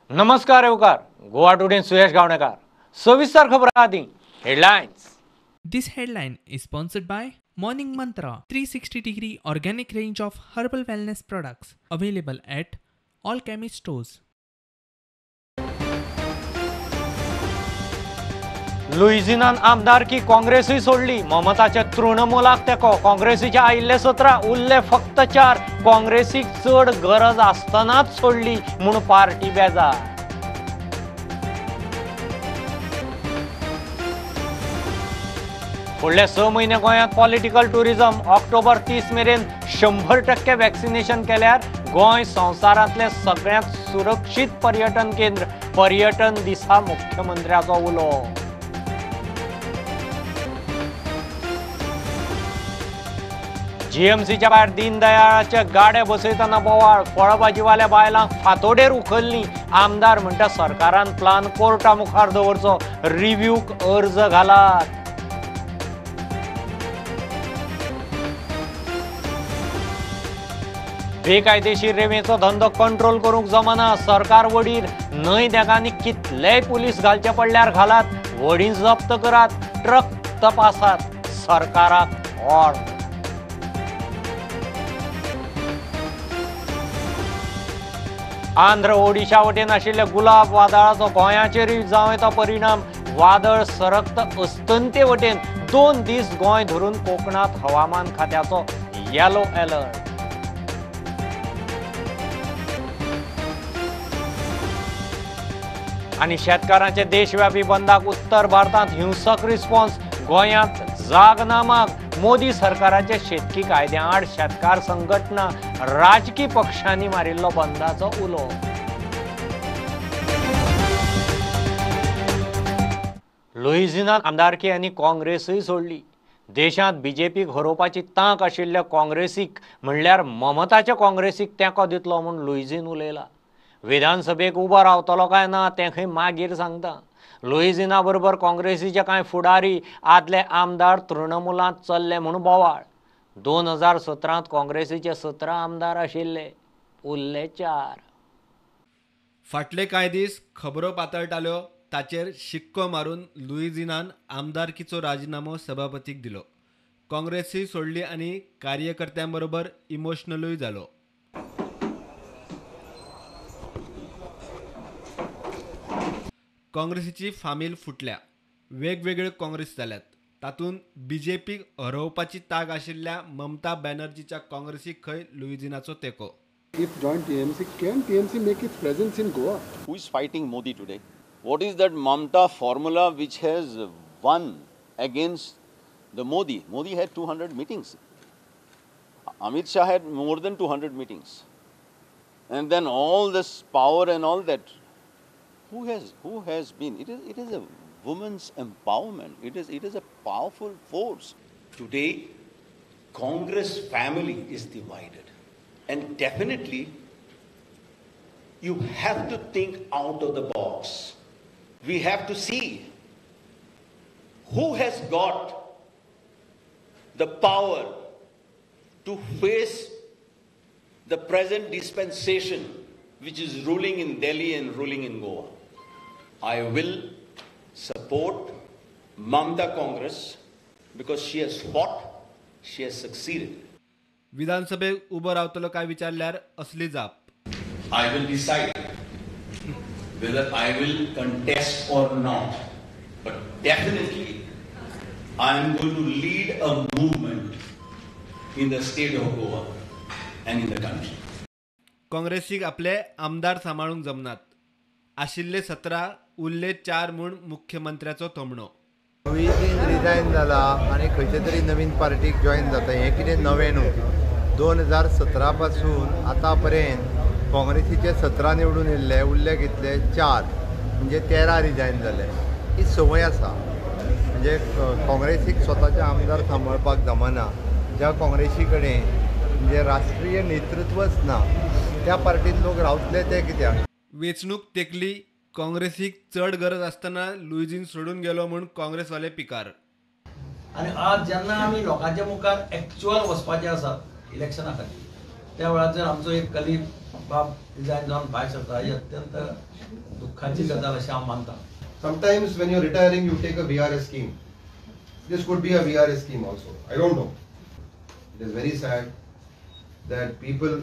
नमस्कार येवकार गोवा टुडे सुयश गावणेकर सविस्तर खबर आदी headlines. This headline is sponsored by Morning Mantra 360 degree organic range of herbal wellness products available at all chemist stores. लुइझिनान आमदारकी काँग्रेसूय सोडली, ममताच्या तृणमूलाक तेंको. काँग्रेसीचे आयिल्ले 17 उरले फक्त 4. काँग्रेसीक चड गरज आसतनाच सोडली म्हूण पार्टी बेजार. फुडले 6 म्हयने गोंयांत पॉलिटिकल टुरिझम. ऑक्टोबर 30 मेरेन 100% वॅक्सिनेशन केल्यार गोंय संवसारांतलें सगळ्यांत सुरक्षीत पर्यटन केंद्र. पर्यटन दिसा मुख्यमंत्र्याचो उलो. जीएमसीच्या भायर दीनदयाळाचे गाडे बसयतना बोवाळ. फळभाजीवाल्या बायलांक फांतोडेर उखल्ली. आमदार म्हणटा सरकारान प्लान कोर्टा मुखार दवरचो, रिव्यूक अर्ज घालात. बेकायदेशीर रेंवेचो धंदो कंट्रोल करूंक जमना. सरकार वडीर न्हंय देगांनी कितलेय पुलीस घालचे पडल्यार घालात, वडीं जप्त करात, ट्रक तपासात, सरकाराक ऑर्डर. आंध्र ओडिशा वटेन आशिल्ल्या गुलाब वादळाचो गोंयाचेरूय जावं येता परिणाम. वादळ सरकत अस्तंते वटेन 2 दीस गोंय धरून कोकणांत हवामान खात्याचो येलो अलर्ट. आनी शेतकारांचे देशव्यापी बंदाक उत्तर भारतांत हिंसक रिस्पॉन्स. गोंयांत जाग ना माग. मोदी सरकाराचे शेतकी कायद्या आड शेतकार संघटना, राजकी पक्षांनी मारिल्लो बंदाचो उलो. लुइझिनान आमदारकी आनी काँग्रेसूय सोडली. देशांत बीजेपीक हरोवपाची तांक आशिल्ल्या काँग्रेसीक म्हणल्यार ममताच्या काँग्रेसीक तेंको दितलो म्हूण लुइझीन उलयला. विधानसभेक उबो रावतलो काय ना तें खंय मागीर सांगता. लुइझिना बरोबर काँग्रेसीचे कांय फुडारी आदले आमदार तृणमूलांत चल्ले म्हूण बोवाळ. 2017 काँग्रेसीचे 17 आमदार आशिल्ले, उरले 4. फाटले कांय दीस खबरो पातळटाल्यो ताचेर शिक्को मारून लुइझिनान आमदारकीचो राजिनामो सभापतीक दिलो. काँग्रेसूय सोडली आनी कार्यकर्त्यां बरोबर इमोशनलूय जालो. काँग्रेसीची फामील फुटल्या, वेगवेगळ्यो काँग्रेस जाल्यात. तातूंत बीजेपीक हरोवपाची तांक आशिल्ल्या ममता बॅनर्जीच्या काँग्रेसीक खंय लुइझिनाचो तेंको. If join TMC, can TMC make its presence in Goa? Who is fighting Modi today? What is that Mamata formula which has won against the Modi? Modi had 200 meetings. Amit Shah had more than 200 meetings. And then all this power and all that. Who has been? It is a woman's empowerment. It is a powerful force. Today, Congress family is divided, and definitely you have to think out of the box. We have to see who has got the power to face the present dispensation which is ruling in Delhi and ruling in Goa. I will support Mamata Congress because she has fought, she has succeeded. विधानसभेक उबो रावतलो काय विचारल्यार असली जाप. I will decide whether I will contest or not, but definitely I am going to lead a movement in the state of Goa and in the country. काँग्रेसीक आपले आमदार सांबाळूंक जमनात. आशिल्ले 17 उरले 4 म्हूण मुख्यमंत्र्याचो थोमणो. लुइझीन रिजायन जाला आनी खंयचे तरी नवीन पार्टीक जॉयन जाता हें कितें नवें न्हू. 2017 पासून आतां पर्यंत काँग्रेसीचे 17 निवडून येयल्ले, उरले कितले 4, म्हणजे 13 रिजायन जाले. ही संवय आसा. म्हणजे काँग्रेसीक स्वताचे आमदार सांबाळपाक जमना. ज्या काँग्रेसी कडेन म्हणजे राष्ट्रीय नेतृत्वच ना त्या पार्टीन लोक रावतले ते कित्याक? वेंचणूक तेकली, काँग्रेसीक चड गरज आसतना लुइझीन सोडून गेलो म्हूण काँग्रेसवाले पिकार. आनी आज जेन्ना आमी लोकांच्या मुखार एक्चुअल वचपाचें आसा इलेक्शना खातीर, त्या वेळार जर आमचो एक कलीग बाब रिजायन जावन भायर सरता ही अत्यंत दुःखाची गजाल अशें हांव मानता. Sometimes when you're retiring, you take a VRS scheme. This could be a VRS scheme also. I don't know. It is very sad that people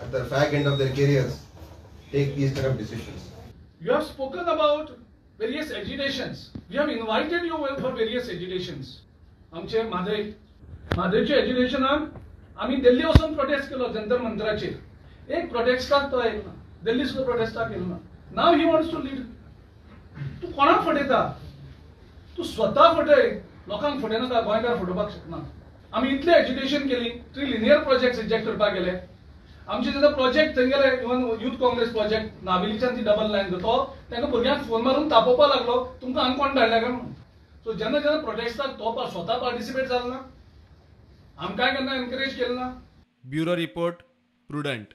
at the fag end of their careers take these kind of decisions. You have spoken about various agitations. We have invited you for various agitations. आमचे म्हादय म्हादयच्या एजिटेशनाक आमी दिल्ली वचून protest केलो जंतर मंतराचेर. एक प्रोटेस्टाक तो आयलो ना, दिल्ली सुद्दां प्रोटेस्टाक येयलो ना. Now he wants to lead. तूं कोणाक फटयता? तूं स्वता फटय, लोकांक फटयनाका. गोंयकार फटोवपाक शकना. आमी इतलें एज्युकेशन केली तरी लिनियर प्रोजेक्ट रिजेक्ट करपाक गेले. आमचे जेन्ना प्रोजेक्ट थंय गेले, इवन यूथ काँग्रेस प्रोजेक्ट नावेलीच्यान ती डबल लायन तो तांकां भुरग्यांक फोन मारून तापोवपाक लागलो, तुमकां हांगा कोण धाडल्या काय म्हणून. सो जेन्ना जेन्ना प्रोटेस्टाक तो स्वता पार्टिसिपेट जालो ना, आमकांय केन्ना एनकरेज केलें ना. Bureau report, Prudent.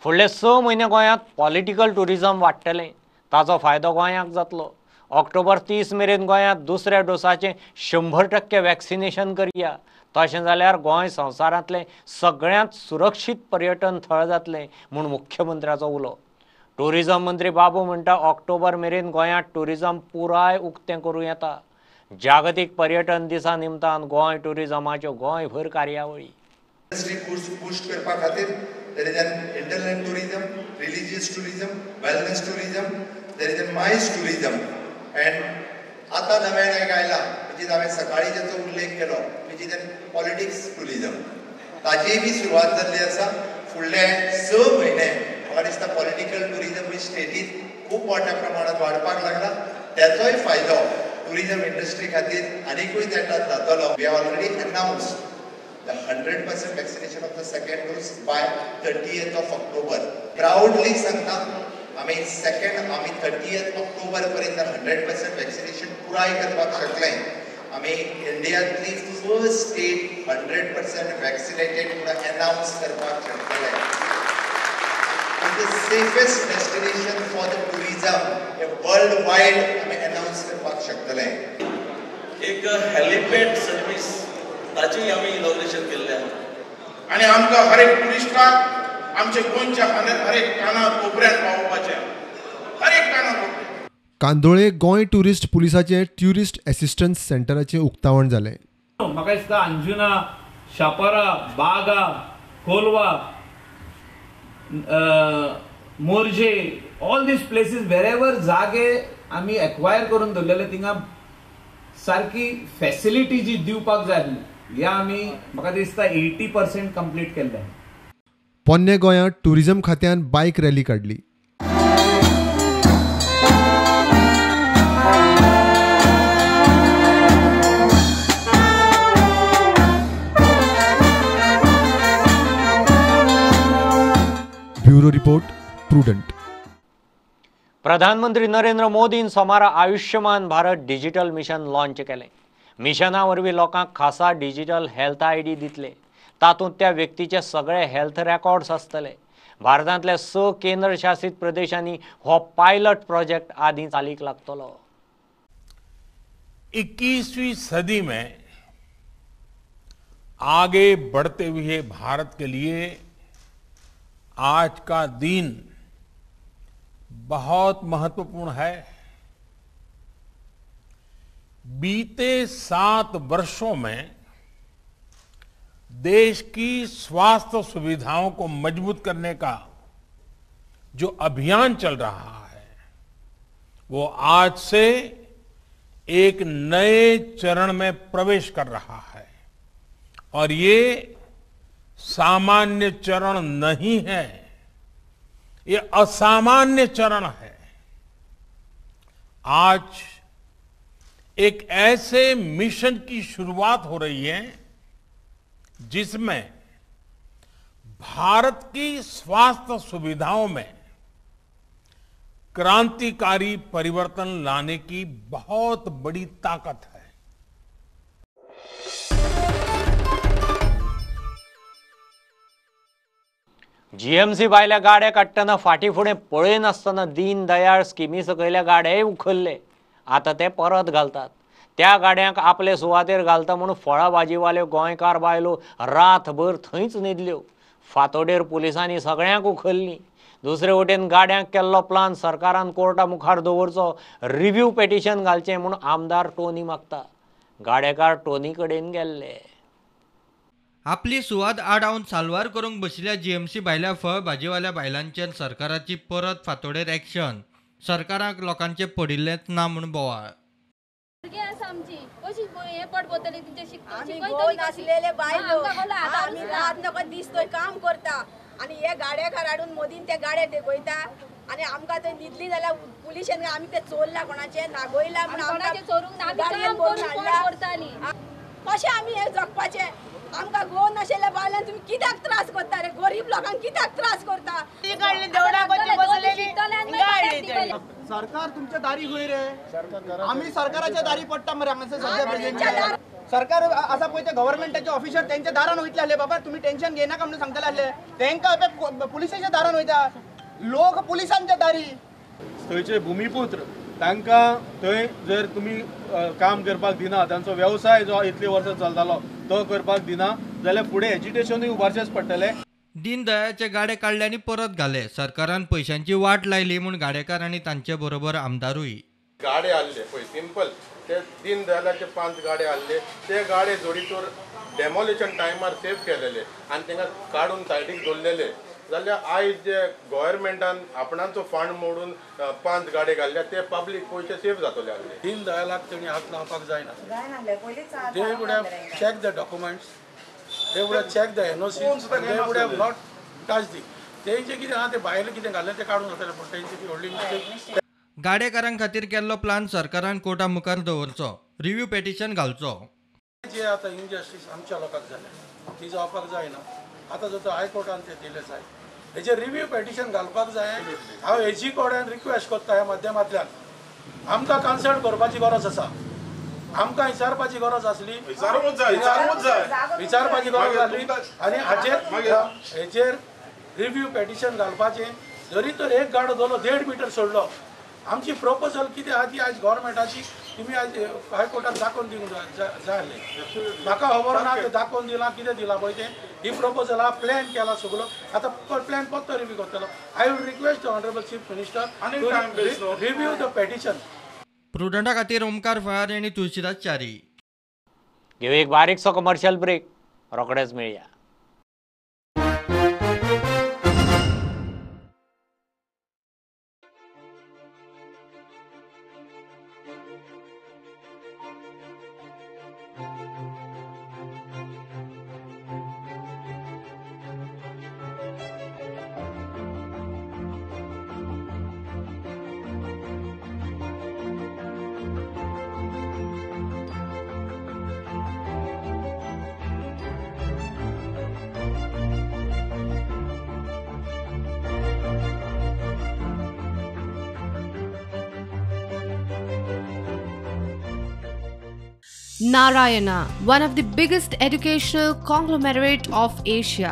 फुडले 6 म्हयने गोंयांत पॉलिटिकल ट्युरिजम वाडटलें, ताचो फायदो गोंयांक जातलो. ऑक्टोबर 30 मेरेन गोंयांत दुसऱ्या डोसाचें 100% वॅक्सिनेशन करया, तशें जाल्यार गोंय संवसारांतलें सगळ्यांत सुरक्षीत पर्यटन थळ जातलें म्हूण मुख्यमंत्र्याचो उलो. ट्युरिजम मंत्री बाबू म्हणटा ऑक्टोबर मेरेन गोंयांत ट्युरिजम पुराय उक्तें करूं येता. जागतीक पर्यटन दिसा निमतान गोंय ट्युरिजमाच्यो गोंयभर कार्यावळी. बूस्ट करपा खातीर there is an internet tourism, religious tourism, wellness tourism, there is an MICE tourism. And आतां नव्यान एक आयला, which is हांवें सकाळीं जाचो उल्लेख केलो, which is an politics tourism. ताचीय बी सुरवात जाल्ली आसा. फुडले 6 म्हयने म्हाका दिसता पॉलिटिकल ट्युरिजम ही स्टेटींत खूब मोठ्या प्रमाणात वाडपाक लागला. त्याचोय फायदो ट्युरिजम इंडस्ट्री खातीर आनीकूय नेटान जातलो. We have already announced the 100% vaccination of the second dose by 30th of October. Proudly सांगता आमी सेकंड आमी 30th October पर्यंत 100% वॅक्सिनेशन पुराय करपाक शकले. आमी इंडियांतली फर्स्ट स्टेट 100% वॅक्सिनेटेड म्हणून अनाउन्स करपाक शकतले. The safest destination for the tourism world wide आमी अनाउन्स करपाक शकतले. एक हेलिपॅड सर्वीस ताचें आमी इनॉग्रेशन केल्लें आहा. आनी आमकां हर एक ट्युरिस्टाक आमच्या गोंयच्या हर एक काना कोपऱ्यान पावोवपाचें, हर एक काना कोपऱ्यान. Candolim Goa tourist पुलिसाचें tourist assistance सेंटराचें उक्तावण जालें. म्हाका दिसता Anjuna, Chapora, Baga, Colva, Morjim, all these places wherever जागे आमी एक्वायर करून दवरलेले थिंगा सारकी फॅसिलिटी जी दिवपाक जाय ह्या आमी म्हाका दिसता 80% कंप्लीट केल्लें. पोन्ने गोंयांत ट्युरिजम खात्यान बायक रॅली काडली. Bureau report, Prudent. प्रधानमंत्री नरेंद्र मोदीन सोमारा Ayushman Bharat digital mission launch केलें. मिशना वरवीं लोकांक खासा डिजिटल हेल्थ आयडी दितले. तातूंत त्या व्यक्तीचे सगळे हेल्थ रेकॉर्ड्स आसतले. भारतांतल्या 6 केंद्रशासित प्रदेशांनी हो पायलट प्रोजेक्ट आदीं चालीक लागतलो. 21वीं सदी में आगे बढ़ते हुए भारत के लिए आज का दिन बहुत महत्वपूर्ण है। बीते 7 वर्षों में देश की स्वास्थ्य सुविधाओं को मजबूत करने का जो अभियान चल रहा है वो आज से एक नए चरण में प्रवेश कर रहा है और ये सामान्य चरण नहीं है, ये असामान्य चरण है। आज एक ऐसे मिशन की शुरुआत हो रही है जिसमें भारत की स्वास्थ्य सुविधाओं में क्रांतिकारी परिवर्तन लाने की बहुत बड़ी ताकत है। जीएमसी भायल्या गाड्या काडटना फाटीं फुडें पळयनासतना दीनदयाळ स्किमी सकयल्या गाड्याय उखल्ले, आतां ते परत घालतात। त्या गाड्यांक आपले सुवातेर घालता म्हूण फळां भाजीवाल्यो गोंयकार बायलो रातभर थंयच न्हिदल्यो। फातोडेर पुलिसांनी सगळ्यांक उखल्लीं. दुसरे वटेन गाड्यांक केल्लो प्लान सरकारान कोर्टा मुखार दवरचो, रिव्यू पेटिशन घालचें म्हूण आमदार टोनी मागता. गाडेकार टोनी कडेन गेल्ले. आपली सुवात आडावन साल्वार करूंक बशिल्ल्या जीएमसी भायल्या फळ भाजीवाल्या बायलांचेर सरकाराची परत फातोडेर एक्शन. सरकाराक लोकांचे पडिल्लेंच ना म्हूण बोवाळ. काम करता आनी हे गाड्याकार हाडून मोदीन ते गाडे तेगयता आनी आमकां थंय न्हिदली जाल्यार पुलिशेन आमी ते चोरला कोणाचे नागोयला म्हूण आमकां कशें आमी हे जगपाचें. आमकां गोव नाशिल्ल्या बायलांक तुमी कित्याक त्रास करता रे, गरीब लोकांक कित्याक त्रास करता. सरकार तुमच्या दारी खंय रे, आमी सरकाराच्या दारी पडटा मरे हांगासर सद्या प्रेझेंट. सरकार आसा पळय ते गव्हर्मेंटाचे ऑफिसर तेंच्या दारान वयतले आसले, बाबा तुमी टेन्शन घेयनाका म्हणून सांगतले आसले, तेंकां पुलिसाच्या दारान वयता लोक, पुलिसांच्या दारी. थंयचे भुमीपुत्र तांकां थंय जर तुमी काम करपाक दिना, तांचो वेवसाय जो इतली वर्सां चलतालो तो करपाक दिना जाल्यार फुडें एजिटेशनूय उबारचेंच पडटलें. दीनदयाचे गाडे काडले आनी परत घाले. सरकारान पयशांची वाट लायली म्हूण गाडेकार आनी तांचे बरोबर आमदारूय. गाडे आहले पळय सिंपल, ते दीनदयालाचे 5 गाडे आहले, ते गाडे जोडीतोर डेमोलिशन टायमार सेव केलेले आनी तांकां काडून सायडीक दवरलेले जाल्यार आयज जे गव्हर्मेंटान आपणाचो फंड मोडून 5 गाडे घाल्ल्या ते पब्लीक पयशे सेव जातले आहले. दीनदयालाक तेणी हात लावपाक जायना. They would have check the documents, they would have check the NOC, they would have not touch the तेंचे कितें आहा ते भायले कितें घाल्लें तें काडून वतले, पूण तेंची ती व्हडली मिस्टेक. गाडेकारां खातीर केल्लो प्लान सरकारान कोर्टा मुखार दवरचो, रिव्यू पेटिशन घालचो. जे आतां इनजस्टीस आमच्या लोकांक जाल्या ती जावपाक जायना. आतां जो हायकोर्टान ते दिले जाय हेजेर रिव्यू पेटिशन घालपाक जाय. हांव एजी कडेन रिक्वेस्ट करता ह्या माध्यमांतल्यान, आमकां कन्सल्ट करपाची गरज आसा, आमकां विचारपाची गरज आसली, विचारपाची गरज आसली आनी हाचेर हेजेर रिव्यू पेटिशन घालपाचें. जरी तर एक गाडो धरलो 1.5 मिटर सोडलो, आमची प्रपोजल कितें आहा ती आयज गव्हर्मेंटाची तुमी आयज हायकोर्टान दाखोवन दिवंक जाय आसलें. म्हाका खबर ना तें दाखोवन दिलां कितें दिलां पळय तें ही प्रपोजल आहा, प्लॅन केला सगलो, आतां प्लॅन परतो रिव्यू करतलो. I will request the honourable chief minister to review the petition. प्रुडंटा खातीर ओमकार फळार आनी तुळशीदास च्यारी. घेवया एक बारीकसो कमर्शियल ब्रेक, रोखडेच मेळया. Narayana, one of the biggest educational conglomerate of Asia,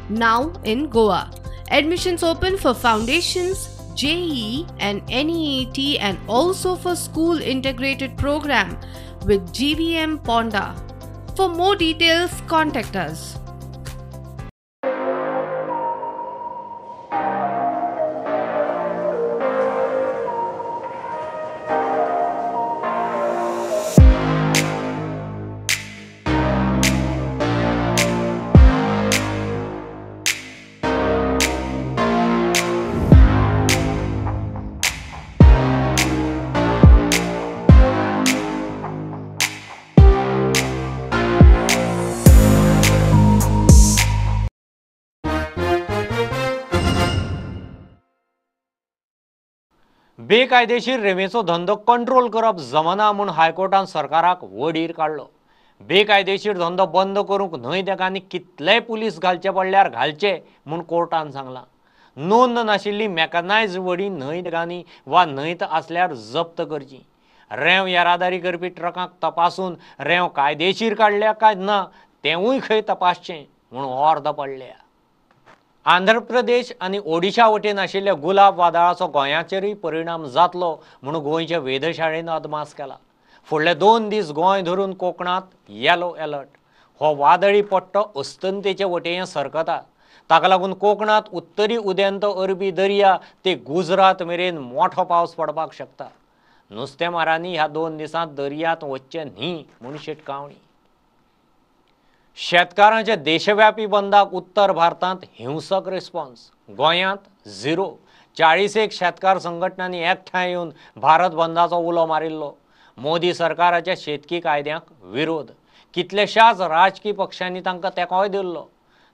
now in Goa. Admissions open for foundations, JEE and NEET and also for school integrated program with GVM Ponda. For more details, contact us. बेकायदेशीर रेंवेचो धंदो control करप जमना म्हूण हायकोर्टान सरकाराक वडीर काडलो. बेकायदेशीर धंदो बंद करूंक न्हंय देगांनी कितलेय पुलीस घालचे पडल्यार घालचे म्हूण कोर्टान सांगलां. नोंद नाशिल्ली मेकनायज वडी न्हंय देगांनी वा न्हंयत आसल्यार जप्त करची. रेंव येरादारी करपी ट्रकांक तपासून रेंव कायदेशीर काडल्या काय ना तेंवूय खंय तपासचें म्हूण ऑर्द पडल्या. आंध्र प्रदेश आनी ओडिशा वटेन आशिल्ल्या गुलाब वादळाचो गोंयाचेरूय परिणाम जातलो म्हूण गोंयच्या वेधशाळेन अदमास केला. फुडले 2 दीस गोंय धरून कोकणांत येलो अलर्ट. हो वादळी पट्टो अस्तंतेचे वटेन सरकता. ताका लागून कोकणात उत्तरी उदेंत अरबी दर्या ते गुजरात मेरेन मोठो पावस पडपाक शकता. नुस्तेमारांनी ह्या 2 दिसांत दर्यांत वचचें न्ही म्हूण शिटकावणी. शेतकारांच्या देशव्यापी बंदाक उत्तर भारतांत हिंसक रिस्पॉन्स, गोंयांत 0. 40 शेतकार संघटनांनी एकठांय येवन भारत बंदाचो उलो मारिल्लो. मोदी सरकाराच्या शेतकी कायद्यांक विरोध. कितल्याशाच राजकी पक्षांनी तांकां तेंकोय दिल्लो.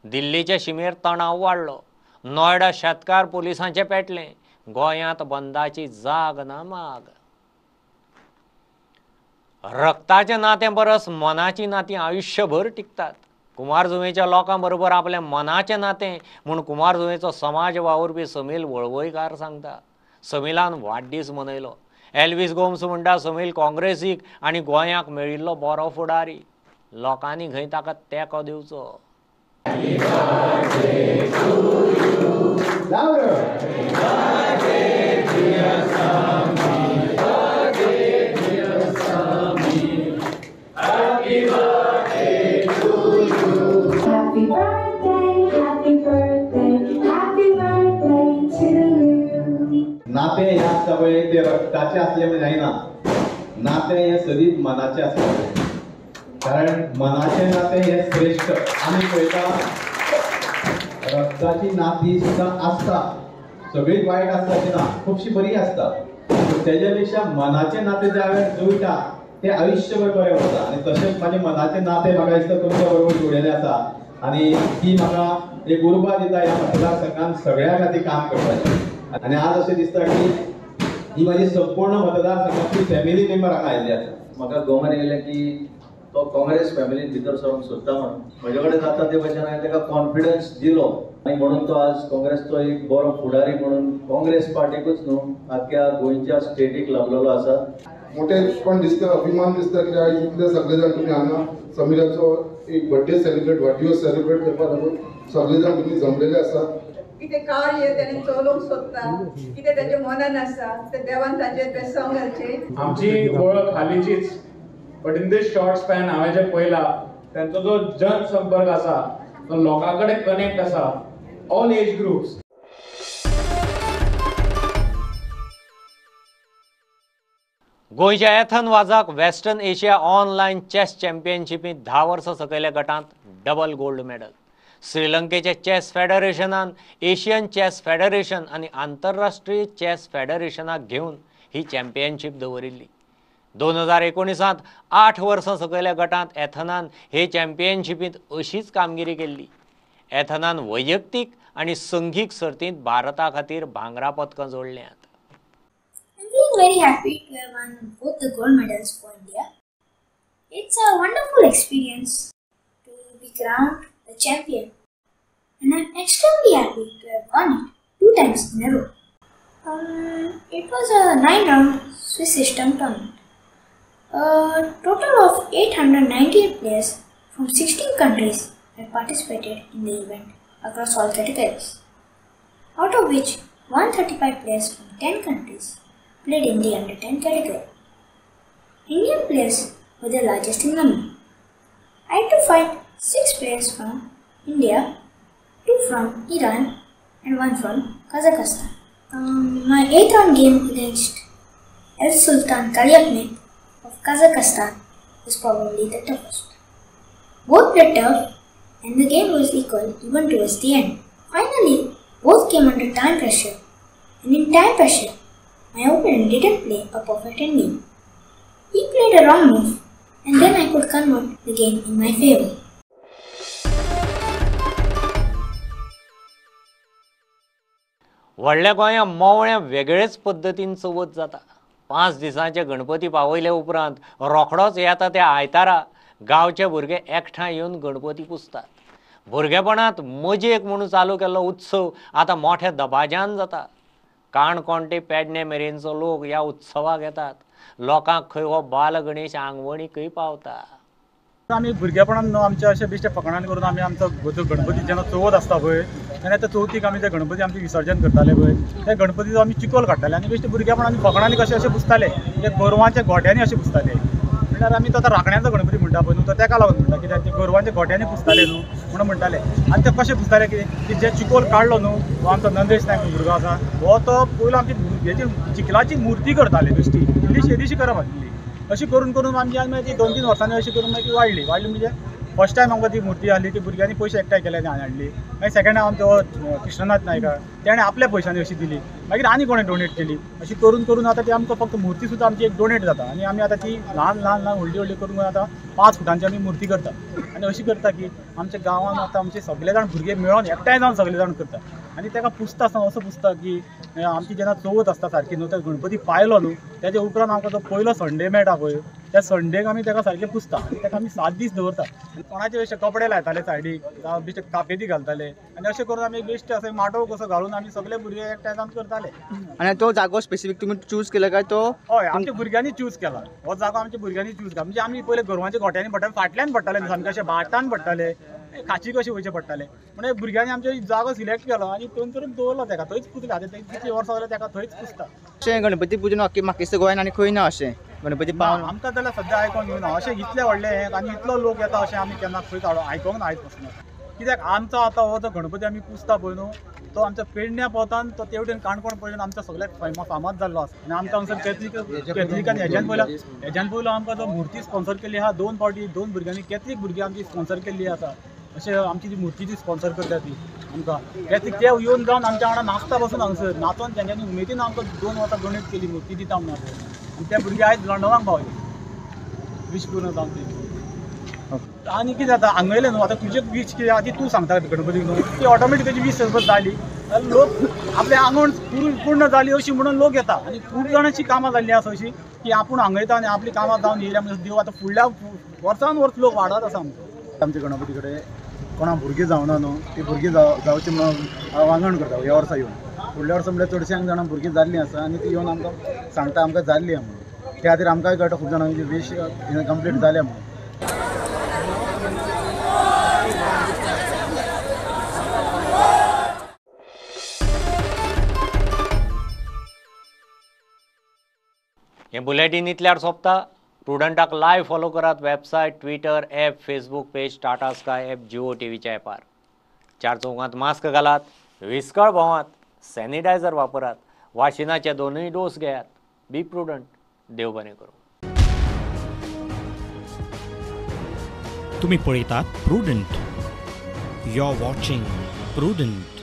दिल्लीच्या शिमेर तणाव वाडलो. नोयडा शेतकार पोलिसांचे पेटलें. गोंयांत बंदाची जाग ना माग. रक्ताचें नातें परस मनाचीं नातीं आयुश्यभर टिकतात. कुमारजुवेच्या लोकां बरोबर आपलें मनाचें नातें म्हूण कुमारजुवेचो समाज वावुरपी समील वळवयकार सांगता. समीलान वाडदीस मनयलो. एल्वीस गोम्स म्हणटा समील काँग्रेसीक आनी गोंयाक मेळिल्लो बरो फुडारी. लोकांनी खंय ताका तेंको दिवचो. Happy birthday, happy birthday, happy birthday to you. नातें हें आसता पळय तें रक्ताचें आसलें म्हूण जायना, नातें हें सदींच मनाचें आसता, कारण मनाचें नातें हें श्रेश्ठ. आमी पळयता रक्ताची नातीं सुद्दां आसता, सगळीं वायट आसता अशें ना, खुबशीं बरीं आसता, तेज्या पेक्षा मनाचें नातें ज्या वेळार जुळटा तें आयुश्यभर बरें उरता. आनी तशेंच म्हाजें मनाचें नातें म्हाका दिसता तुमच्या बरोबर जुळिल्लें आसा आनी ती म्हाका एक उर्बा दिता ह्या मतदारसंघान सगळ्या खातीर काम करपाचें. आनी आज अशें दिसता की ही म्हाजी संपूर्ण मतदारसंघाची फॅमिली मेंबर हांगा आयिल्ली आसा. म्हाका गोवन येयलें की तो काँग्रेस फॅमिलीन भितर सरूंक सोदता म्हणून म्हजे कडेन जाता ते भशेन हांवें ताका कॉन्फिडन्स दिलो आनी म्हणून तो आज काँग्रेसचो एक बरो फुडारी म्हणून काँग्रेस पार्टीकूच न्हू आख्ख्या गोंयच्या स्टेटीक लाभलेलो आसा. मोठेपण दिसता, अभिमान दिसता की आयज इतले सगळे जाण तुमी हांगा समीराचो एक बर्थडे सेलिब्रेट, वाडदिवस सेलिब्रेट करपाक लागून सगळे जाण तुमी जमलेले आसा. कितें कार्य तेणें चलोवंक सोदता, कितें तेच्या मनान आसा तें देवान ताचेर बेसांव घालचें. आमची वळख हालींचीच, but in this short span हांवें जें पळयलां तेंचो जो जनसंपर्क आसा तो लोकां कडेन कनेक्ट आसा, ऑल एज ग्रुप्स. गोंयच्या एथन वाजाक वेस्टर्न एशिया ऑनलायन चॅस चॅम्पियनशिपींत 10 वर्सां सकयल्या गटांत डबल गोल्ड मेडल. श्रीलंकेच्या चॅस फेडरेशनान एशियन चॅस फेडरेशन आनी आंतरराष्ट्रीय चॅस फेडरेशनाक घेवन ही चॅम्पियनशीप दवरिल्ली. 2019 8 वर्सां सकयल्या गटांत एथनान हे चॅम्पियनशिपींत अशीच कामगिरी केल्ली. एथनान वैयक्तीक आनी संघीक सर्तींत भारता खातीर भांगरा पदकां जोडल्यांत. I'm feeling very happy to have won both the gold medals for India. It's a wonderful experience to be crowned the champion, and I'm extremely happy to have won it 2 times in a row. It was a 9-round Swiss system tournament. A total of 898 players from 16 countries had participated in the event across all categories, out of which 135 players from 10 countries played in the under 10 category. Indian players were the largest in number. I had to fight 6 players from India, 2 from Iran and 1 from Kazakhstan. My 8th round game against El Sultan Kaliakmet of Kazakhstan was probably the toughest. Both played tough and the game was equal even towards the end. Finally, both came under time pressure, and in time pressure, my opponent didn't play a perfect endgame. He played a wrong move, and then I could convert the game in my favor. व्हडल्या गोंया मोवळ्या वेगळेच पद्दतीन चवथ जाता. 5 दिसांचे गणपती पावयले उपरांत रोखडोच येता त्या आयतारा गांवचे भुरगे एकठांय येवन गणपती पुजतात. भुरगेपणांत मजेक म्हणून चालू केल्लो उत्सव आतां मोठ्या दबाज्यान जाता. काणकोण ते पेडणे मेरेनचो लोक ह्या उत्सवाक येतात. लोकांक खंय हो बाल गणेश आंगवणीकय पावता. आमी भुरगेपणान न्हू आमचे अशे बेश्टे फकाणां करून आमी आमचो गणपती जेन्ना चवथ आसता पळय तेन्ना त्या चवथीक आमी ते गणपती आमचे विसर्जन करताले पळय, त्या गणपतीचो आमी चिकोल काडटाले आनी बेश्टे भुरगेपणान आमी फकाणांनी कशे अशे पुजताले, ते गोरवांच्या गोट्यांनी अशे पुजताले. म्हणल्यार आमी तो आतां राखण्याचो गणपती म्हणटा. म्हणटा पळय न्हू, तो तेका लागून म्हणटा, कित्याक ते गोरवांच्या गोट्यांनी पुजताले न्हू म्हणून म्हणटाले. आनी ते कशें पुजताले की जे चिकोल काडलो न्हू हो आमचो नंदेश नायक भुरगो आसा, हो तो पयलो आमची हेजी चिखलाची मुर्ती करताले बेश्टी, इल्लीशी येदीशी करप आसली. अशी करून करून आमची आनी मागीर ती 2-3 वर्सांनी अशी करून मागीर वाडली. वाडली म्हणजे फर्स्ट टायम आमकां ती मुर्ती आहली ती भुरग्यांनी पयशे एकठांय केले आनी हाडली. मागीर सेकंड टायम आमचो कृष्णनाथ नायक तेणें आपल्या पयशांनी अशी दिली, मागीर आनी कोणें डोनेट केली. अशी करून करून आतां ती आमकां फक्त मुर्ती सुद्दां आमची एक डोनेट जाता आनी आमी आतां ती ल्हान ल्हान ल्हान व्हडली व्हडली करून आतां 5 फुटांची आमी मुर्ती करता. आनी अशी करता की आमच्या गांवांत आतां आमचे सगळे जाण भुरगे मेळोन एकठांय जावन सगळे जाण करता. आनी ताका पुजता आसतना असो पुजता की आमची जेन्ना चवथ आसता सारकी न्हू, त्या गणपती पायलो न्हू तेच्या उपरांत आमकां तो पयलो संडे मेळटा पळय, त्या संडेक आमी ताका सारकें पुजता आनी ताका आमी 7 दीस दवरता. कोणाचे अशे कपडे लायताले सायडीक, जावं बेश्टे कापेती घालताले आनी अशें करून आमी बेश्टे अशें माटोव कसो घालून आमी सगळे भुरगे एकठांय जावन करताले. आनी तो जागो स्पेसिफीक तुमी चूज केला काय तो? हय, आमच्या भुरग्यांनी चूज केला हो जागो, आमच्या भुरग्यांनी चूज केला. म्हणजे आमी पयले गोरवांच्या गोट्यांनी पडटाले, फाटल्यान पडटाले, सामकें अशें भाटान पडटाले, खाची कशी वयचे पडटाले. म्हणजे भुरग्यांनी आमचो जागो सिलेक्ट केलो आनी थंय करून दवरलो ताका, थंयच पुजले. आतां कितलीं वर्सां जाल्यार ताका थंयच पुजता. अशें गणपती पुजन म्हाका दिसता गोंयान आनी खंय ना अशें गणपती पावन आमकां जाल्यार सद्या आयकोंक येवना अशें इतलें व्हडलें हें आनी इतलो लोक येता अशें आमी केन्ना खंयच आयकोंक ना आयज पासून. कित्याक आमचो आतां हो जो गणपती आमी पुजता पळय न्हू, तो आमच्या पेडण्या पोतान तो तेवटेन काणकोण पळयन आमच्या सगळ्याक फामाद जाल्लो आसा. आनी आमकां हांगासर कॅथलिकान हेज्यान पयलो आमकां जो मुर्ती स्पॉन्सर केल्ली आसा, 2 फावटी 2 भुरग्यांनी कॅथलीक भुरगीं आमची स्पॉन्सर केल्ली आसा. अशें आमची ती मुर्ती जी स्पॉन्सर करता ती आमकां कॅथलीक ते येवन जावन आमच्या वांगडा नाचता बसून हांगसर नाचोन तेंच्यांनी उमेदीन आमकां 2 वर्सां डोनेट केली मुर्ती दिता म्हणून. आनी ते भुरगे आयज लंडनाक पावले वीश पूर्ण जावन ती. आनी कितें जाता हांगयलें न्हू आतां तुजे वीश कितें आसा ती तूं सांगता गणपतीक न्हू, ती ऑटोमॅटीक तेजी वीश जाली जाल्यार लोक आपल्या आंगण पूर्ण जाली अशी म्हणून लोक येता. आनी खूब जाणांची कामां जाल्लीं आसा अशी की आपूण हांगयता आनी आपली कामां जावन येयल्या म्हणजे देव आतां फुडल्या वर्सान वर्स लोक वाडत आसा आमचो. आमच्या गणपती कडेन कोणा भुरगीं जावना न्हू, ती भुरगीं जावची म्हणून वांगण करता ह्या वर्सा येवन. फुडल्या वर्सा म्हणल्यार चडश्यांक जाणां भुरगीं जाल्लीं आसा आनी ती येवन आमकां सांगता आमकां जाल्ली आहा म्हणून. त्या खातीर आमकांय कळटा खूब जाणांची वीश कंप्लीट जाल्या म्हणून. हें बुलेटीन इतल्यार सोंपता. प्रुडंटाक लायव्ह फॉलो करात website, Twitter, app, Facebook page, Tata Sky app, Jio टीव्हीच्या ॲपार. 4 चौकांत मास्क घालात, विस्कळ भोंवात, सॅनिटायझर वापरात, वाशिनाचे 2 डोस घेयात. बी प्रुडंट. देव बरें करूं. तुम्ही पळयतात Prudent. You are watching Prudent.